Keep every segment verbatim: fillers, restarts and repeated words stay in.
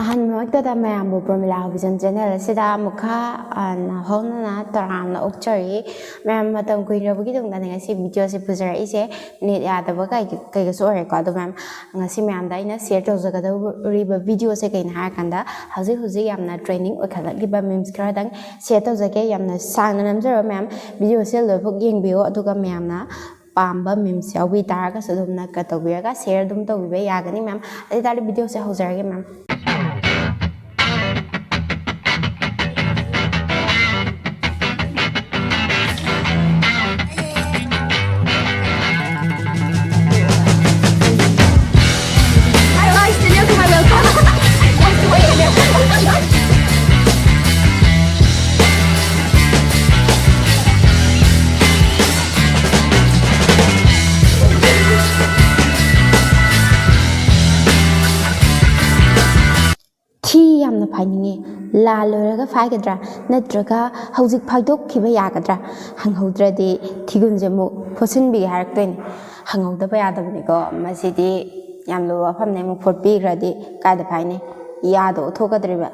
ꯑꯍꯥꯟꯕꯃꯛꯇꯗ ꯃꯌꯥꯝꯕꯨ ꯄ꯭ꯔꯃꯤꯂꯥ ꯍꯣꯕꯤꯖꯟ ꯆꯦꯅꯦꯜ ꯑꯁꯤꯗ ꯑꯃꯨꯛꯀ, ꯑ, ꯅꯧꯍꯧꯅꯅ ꯇꯔꯥꯝꯅ ꯑꯣꯛꯆꯔꯤ꯫ ꯃꯌꯥꯝ, ꯃꯇꯝ ꯀꯨꯏꯔꯕꯒꯤ ꯇꯨꯡꯗꯅꯤ ꯉꯁꯤ ꯚꯤꯗꯤꯑꯣꯁꯤ ꯄꯨꯖꯔꯛꯏꯁꯦ꯫ ꯅꯦꯠ ꯌꯥꯗꯕ ꯀꯩ-, ꯀꯩꯒꯁꯨ ꯑꯣꯏꯔꯦꯀꯣ꯫ ꯑꯗꯣ ꯃꯌꯥꯝ, ꯉꯁꯤ ꯃꯌꯥꯝꯗ ꯑꯩꯅ ꯁꯤꯌꯔ ꯇꯧꯖꯒꯗꯧꯔꯤꯕ ꯚꯤꯗꯤꯑꯣꯁꯦ ꯀꯩꯅꯣ ꯍꯥꯏꯔꯀꯥꯟꯗ, ꯍꯧꯖꯤꯛ ꯍꯧꯖꯤꯛ ꯌꯥꯝꯅ ꯇ꯭ꯔꯦꯟꯗꯤꯡ ꯑꯣꯏꯈꯠꯂꯛꯂꯤꯕ ꯃꯤꯝꯁ ꯈꯔꯗꯪ ꯁꯤꯌꯔ ꯇꯧꯖꯒꯦ꯫ ꯌꯥꯝꯅ ꯁꯥꯡꯅ ꯅꯝꯖꯔꯣꯏ ꯃꯌꯥꯝ, ꯚꯤꯗꯤꯑꯣꯁꯦ ꯂꯣꯏꯐꯥꯎ ꯌꯦꯡꯕꯤꯌꯨ꯫ ꯑꯗꯨꯒ ꯃꯌꯥꯝꯅ ꯄꯥꯝꯕ ꯃꯤꯝꯁ ꯌꯥꯎꯕꯤ ꯇꯥꯔꯒꯁꯨ ꯑꯗꯨꯝꯅ ꯀꯠ ꯇꯧꯕꯤꯔꯒ ꯁꯤꯌꯔ ꯑꯗꯨꯝ ꯇꯧꯕꯤꯕ ꯌꯥꯒꯅꯤ ꯃꯌꯥꯝ꯫ ꯑꯗꯨ ꯑꯣꯏ ꯇꯥꯔꯗꯤ ꯚꯤꯗꯤꯑꯣꯁꯦ ꯍꯧꯖꯔꯒꯦ ꯃꯌꯥꯝ꯫ ꯊꯤ ꯌꯥꯝꯅ ꯐꯥꯏꯅꯤꯡꯉꯤ꯫ ꯂꯥ ꯂꯣꯏꯔꯒ ꯐꯥꯏꯒꯗ꯭ꯔꯥ? ꯅꯠꯇ꯭ꯔꯒ ꯍꯧꯖꯤꯛ ꯐꯥꯏꯗꯣꯛꯈꯤꯕ ꯌꯥꯒꯗ꯭ꯔꯥ? ꯍꯪꯍꯧꯗ꯭ꯔꯗꯤ ꯊꯤꯒꯨꯟꯁꯦ ꯑꯃꯨꯛ ꯐꯣꯠꯆꯤꯟꯕꯤꯒꯦ ꯍꯥꯏꯔꯛꯇꯣꯏꯅꯤ꯫ ꯍꯪꯍꯧꯗꯕ ꯌꯥꯗꯕꯅꯤꯀꯣ꯫ ꯃꯁꯤꯗꯤ ꯌꯥꯝ ꯂꯨꯕ ꯋꯥꯐꯝꯅꯦ꯫ ꯑꯃꯨꯛ ꯐꯣꯠꯄꯤꯈ꯭ꯔꯗꯤ ꯀꯥꯏꯗ ꯐꯥꯏꯅꯤ? ꯌꯥꯗꯣ ꯎꯠꯊꯣꯛꯀꯗꯧꯔꯤꯕ꯫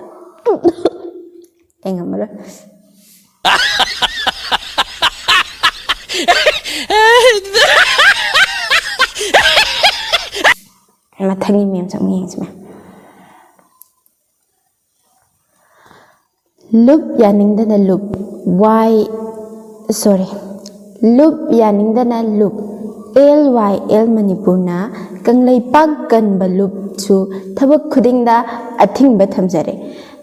ꯑꯩ ꯉꯝꯃꯔꯣꯏ꯫ ꯃꯊꯪꯒꯤ ꯃꯦꯝꯁꯦ ꯑꯃꯨꯛ ꯌꯦꯡꯁꯤ ꯃꯦꯝ꯫ ꯂꯨꯞ ꯌꯥꯅꯤꯡꯗꯅ ꯂꯨꯞ꯫ ꯋꯥꯏ, ꯁꯣꯔꯤ꯫ ꯂꯨꯞ ꯌꯥꯅꯤꯡꯗꯅ ꯂꯨꯞ꯫ ꯑꯦꯜ ꯋꯥꯏ ꯑꯦꯜ ꯃꯅꯤꯄꯨꯔꯅ ꯀꯪꯂꯩꯄꯥꯛ ꯀꯟꯕ ꯂꯨꯞꯁꯨ ꯊꯕꯛ ꯈꯨꯗꯤꯡꯗ ꯑꯊꯤꯡꯕ ꯊꯝꯖꯔꯦ꯫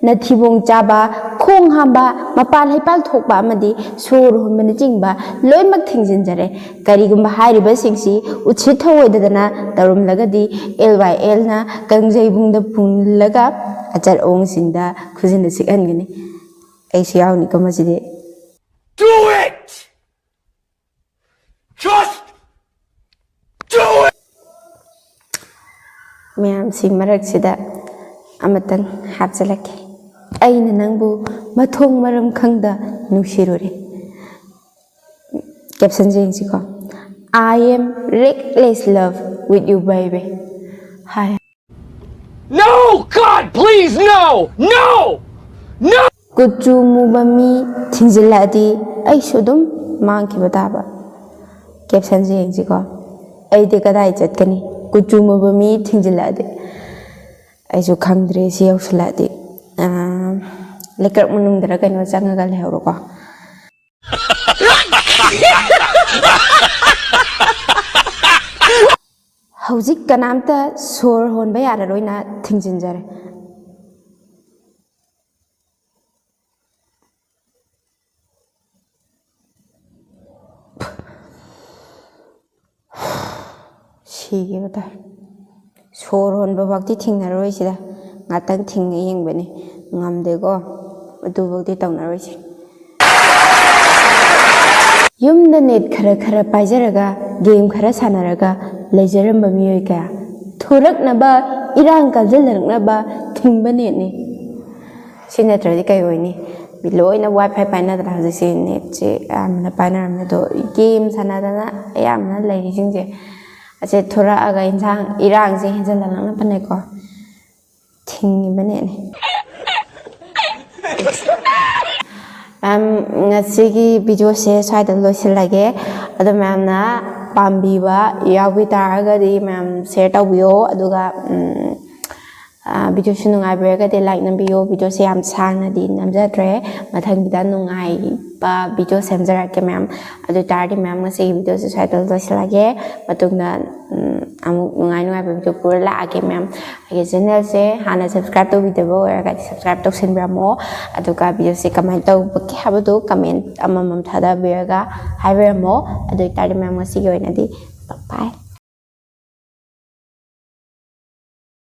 ꯅꯊꯤꯕꯣꯡ ꯆꯥꯕ, ꯈꯣꯡ ꯍꯥꯝꯕ, ꯃꯄꯥꯜ ꯍꯩꯄꯥꯜ ꯊꯣꯛꯄ ꯑꯃꯗꯤ ꯁꯣꯔ ꯍꯣꯟꯕꯅꯆꯤꯡꯕ ꯂꯣꯏꯅꯃꯛ ꯊꯤꯡꯖꯤꯟꯖꯔꯦ꯫ ꯀꯔꯤꯒꯨꯝꯕ ꯍꯥꯏꯔꯤꯕꯁꯤꯡꯁꯤ ꯎꯠꯁꯤꯠ ꯊꯧꯑꯣꯏꯗꯗꯅ ꯇꯧꯔꯝꯂꯒꯗꯤ ꯑꯦꯜ ꯋꯥꯏ ꯑꯦꯜꯅ ꯀꯪꯖꯩꯕꯨꯡꯗ ꯄꯨꯜꯂꯒ ꯑꯆꯠ ꯑꯋꯣꯡꯁꯤꯡꯗ ꯈꯨꯖꯤꯟꯅ ꯁꯤꯛꯍꯟꯒꯅꯤ꯫ ꯑꯩꯁꯨ ꯌꯥꯎꯅꯤꯀꯣ ꯃꯁꯤꯗꯤ꯫ Do it! Just do it! ꯃꯌꯥꯝꯁꯤ ꯃꯔꯛꯁꯤꯗ ꯑꯃꯇꯪ ꯍꯥꯞꯆꯤꯜꯂꯛꯀꯦ꯫ ꯑꯩꯅ ꯅꯪꯕꯨ ꯃꯊꯣꯡ ꯃꯔꯝ ꯈꯪꯗ ꯅꯨꯡꯁꯤꯔꯨꯔꯦ꯫ ꯀꯦꯞꯁꯟꯁꯦ ꯌꯦꯡꯁꯤꯀꯣ꯫ "I am reckless love with you, baby." High. No! Oh God, please, no! No! No! ꯀꯨꯆꯨ ꯃꯨꯕ ꯃꯤ ꯊꯤꯡꯖꯤꯜꯂꯛꯑꯗꯤ ꯑꯩꯁꯨ ꯑꯗꯨꯝ ꯃꯥꯡꯈꯤꯕ ꯇꯥꯕ꯫ ꯀꯦꯞꯁꯟꯁꯦ ꯌꯦꯡꯁꯤꯀꯣ꯫ ꯑꯩꯗꯤ ꯀꯗꯥꯏ ꯆꯠꯀꯅꯤ? ꯀꯨꯆꯨ ꯃꯨꯕ ꯃꯤ ꯊꯤꯡꯖꯤꯜꯂꯛꯑꯗꯤ꯫ ꯑꯩꯁꯨ ꯈꯪꯗ꯭ꯔꯦ, ꯁꯤ ꯌꯧꯁꯤꯜꯂꯛꯑꯗꯤ꯫ ꯑꯥ, ꯂꯩꯀ꯭ꯔꯛ ꯃꯅꯨꯡꯗꯔ ꯀꯩꯅꯣ ꯆꯪꯉꯒ ꯂꯩꯍꯧꯔꯣꯀꯣ꯫ ꯍꯧꯖꯤꯛ ꯀꯅꯥꯝꯇ ꯁꯣꯔ ꯍꯣꯟꯕ ꯌꯥꯔꯔꯣꯏꯅ ꯊꯤꯡꯖꯤꯟꯖꯔꯦ꯫ ꯁꯤꯒꯦꯕ ꯇꯥꯔꯦ꯫ ꯁꯣꯔ ꯍꯣꯟꯕ ꯐꯥꯎꯗꯤ ꯊꯤꯡꯅꯔꯣꯏ ꯁꯤꯗ꯫ ꯉꯥꯛꯇꯪ ꯊꯤꯡꯉ ꯌꯦꯡꯕꯅꯤ꯫ ꯉꯝꯗꯦꯀꯣ꯫ ꯑꯗꯨꯐꯥꯎꯗꯤ ꯇꯧꯅꯔꯣꯏꯁꯦ꯫ ꯌꯨꯝꯗ ꯅꯦꯠ ꯈꯔ ꯈꯔ ꯄꯥꯏꯖꯔꯒ, ꯒꯦꯝ ꯈꯔ ꯁꯥꯟꯅꯔꯒ ꯂꯩꯖꯔꯝꯕ ꯃꯤꯑꯣꯏ ꯀꯌꯥ꯫ ꯊꯣꯔꯛꯅꯕ, ꯏꯔꯥꯡ ꯀꯟꯖꯜꯂꯛꯅꯕ ꯊꯤꯡꯕ ꯅꯦꯠꯅꯤ꯫ ꯁꯤ ꯅꯠꯇ꯭ꯔꯗꯤ ꯀꯩ ꯑꯣꯏꯅꯤ? ꯃꯤ ꯂꯣꯏꯅ ꯋꯥꯏ ꯐꯥꯏ ꯄꯥꯏꯅꯗꯅ ꯍꯧꯖꯤꯛꯁꯦ ꯅꯦꯠꯁꯦ ꯑꯌꯥꯝꯕꯅ ꯄꯥꯏꯅꯔꯝꯅꯤ꯫ ꯑꯗꯣ ꯒꯦꯝ ꯁꯥꯟꯅꯗꯅ ꯑꯌꯥꯝꯕꯅ ꯂꯩꯔꯤꯁꯤꯡꯁꯦ ꯑꯁꯦ ꯊꯣꯔꯛꯑꯒ ꯏꯟꯁꯥꯡ ꯏꯔꯥꯡꯁꯦ ꯍꯦꯟꯖꯜꯍꯜꯂꯛꯅꯕꯅꯦꯀꯣ ꯊꯤꯡꯉꯤꯕ ꯅꯦꯠꯅꯤ꯫ ꯃꯌꯥꯝ, ꯉꯁꯤꯒꯤ ꯚꯤꯗꯤꯑꯣꯁꯦ ꯁ꯭ꯋꯥꯏꯗ ꯂꯣꯏꯁꯤꯜꯂꯒꯦ꯫ ꯑꯗꯣ ꯃꯌꯥꯝꯅ ꯄꯥꯝꯕꯤꯕ ꯌꯥꯎꯕꯤ ꯇꯥꯔꯒꯗꯤ ꯃꯌꯥꯝ ꯁꯤꯌꯔ ꯇꯧꯕꯤꯌꯣ꯫ ꯑꯗꯨꯒ, ꯎꯝ, ꯑ, ꯚꯤꯗꯤꯑꯣꯁꯦ ꯅꯨꯡꯉꯥꯏꯕꯤꯔꯒꯗꯤ ꯂꯥꯏꯛ ꯅꯝꯕꯤꯌꯣ꯫ ꯚꯤꯗꯤꯑꯣꯁꯦ ꯌꯥꯝ ꯁꯥꯡꯅꯗꯤ ꯅꯝꯖꯗ꯭ꯔꯦ꯫ ꯃꯊꯪꯒꯤꯗ ꯅꯨꯡꯉꯥꯏꯕ ꯚꯤꯗꯤꯑꯣ ꯁꯦꯝꯖꯔꯛꯀꯦ ꯃꯌꯥꯝ꯫ ꯑꯗꯨ ꯑꯣꯏ ꯇꯥꯔꯗꯤ ꯃꯌꯥꯝ ꯉꯁꯤꯒꯤ ꯚꯤꯗꯤꯑꯣꯁꯦ ꯁ꯭ꯋꯥꯏꯗ ꯂꯣꯏꯁꯤꯜꯂꯒꯦ꯫ ꯃꯇꯨꯡꯗ, ꯎꯝ, ꯑꯃꯨꯛ ꯅꯨꯡꯉꯥꯏ ꯅꯨꯡꯉꯥꯏꯕ ꯚꯤꯗꯤꯑꯣ ꯄꯨꯔ ꯂꯥꯛꯑꯒꯦ ꯃꯌꯥꯝ꯫ ꯑꯩꯒꯤ ꯆꯦꯅꯦꯜꯁꯦ ꯍꯥꯟꯅ ꯁꯕꯁꯀ꯭ꯔꯥꯏꯕ ꯇꯧꯕꯤꯗꯕ ꯑꯣꯏꯔꯒꯗꯤ ꯁꯕꯁꯀ꯭ꯔꯥꯏꯕ ꯇꯧꯁꯤꯟꯕꯤꯔꯝꯃꯣ꯫ ꯑꯗꯨꯒ ꯚꯤꯗꯤꯑꯣꯁꯦ ꯀꯃꯥꯏꯅ ꯇꯧꯕꯒꯦ ꯍꯥꯏꯕꯗꯨ ꯀꯃꯦꯟ ꯑꯃꯃꯝ ꯊꯥꯗꯕꯤꯔꯒ ꯍꯥꯏꯕꯤꯔꯝꯃꯣ꯫ ꯑꯗꯨ ꯑꯣꯏ ꯇꯥꯔꯗꯤ ꯃꯌꯥꯝ ꯉꯁꯤꯒꯤ ꯑꯣꯏꯅꯗꯤ bye bye꯫